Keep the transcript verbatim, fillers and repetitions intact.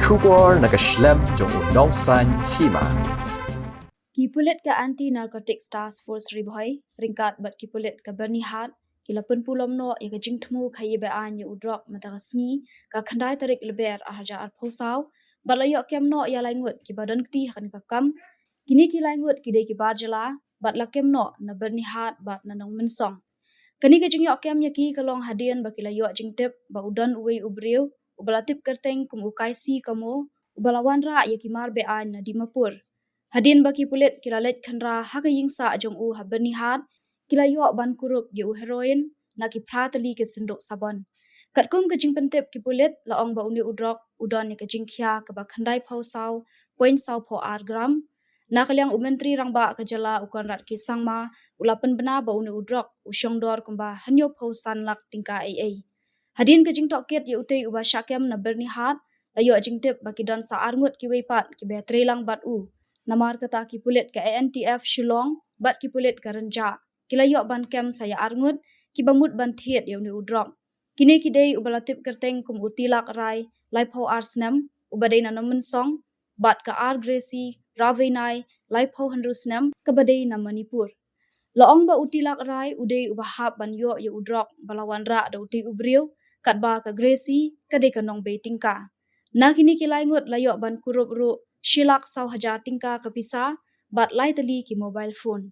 Khubor na ka shlem jong u Nongsaiñ Hima. Ki pulit ka Anti Narcotics Task Force Ri Bhoi ryngkat bad ki pulit ka Byrnihat ki la pynpulom noh ïa ka jingthmu khaïi beaiñ ïa u drok mynta ka sngi, ka khyndai tarik Lber ar hajar arphew saw, bad la ïoh kem noh ïa lai ngut kiba don kti ha kane ka kam. Kine ki lai ngut ki dei ki bar jylla bad la kem noh na Byrnihat bad na Nongmynsong. Kane ka jingïoh kem ïa ki ka long hadien ba ki la ïoh jingtip ba u don uwei u briew uba la tip kyrteng kum u Kaisi Kamo, uba la wanrah ïa ki mar beaiñ na Dimapur. Hadien ba ki pulit ki la leit khynra ha ka ïing sah jong u ha Byrnihat, ki la ïoh ban kurup ïa u heroin na ki phra tylli ki synduk sabon. Katkum ka jingpyntip ki pulit, la ong ba une u drok u don ïa ka jingkhia kaba khyndai phew saw point saw phew ar gram. Na ka liang u Myntri Rangbah ka jylla u Conrad K Sangma u la pynbna ba une u drok u shong dor kumba hynñiew phew san lak tyngka ei ei. Hadien ka jingtohkit ïa utei uba shah kem na Byrnihat, la ïoh jingtip ba ki don sa ar ngut kiwei pat kiba ïatreilang bad u. Namar kata ki pulit ka A N T F Shillong bad ki pulit ka Rynjah ki la ïoh ban kem sa ïa ar ngut kiba mut ban thied ïa une u drok. Kine ki dei uba la tip kyrteng kum u Tilak Rai, laiphew ar snem, uba dei na Nongmynsong, bad ka R Gracie Raweinai, laiphew hynriew snem, kaba dei na Manipur. La ong ba u Tilak Rai u dei uba hap ban ïoh ïa u drok ba la wanrah da utei u briew, katba ka Gracie ka dei ka nongbei tyngka. Na kine ki lai ngut la ïoh ban kurup ruh shi lak saw hajar tyngka ka pisa bad lai tylli ki mobile phone.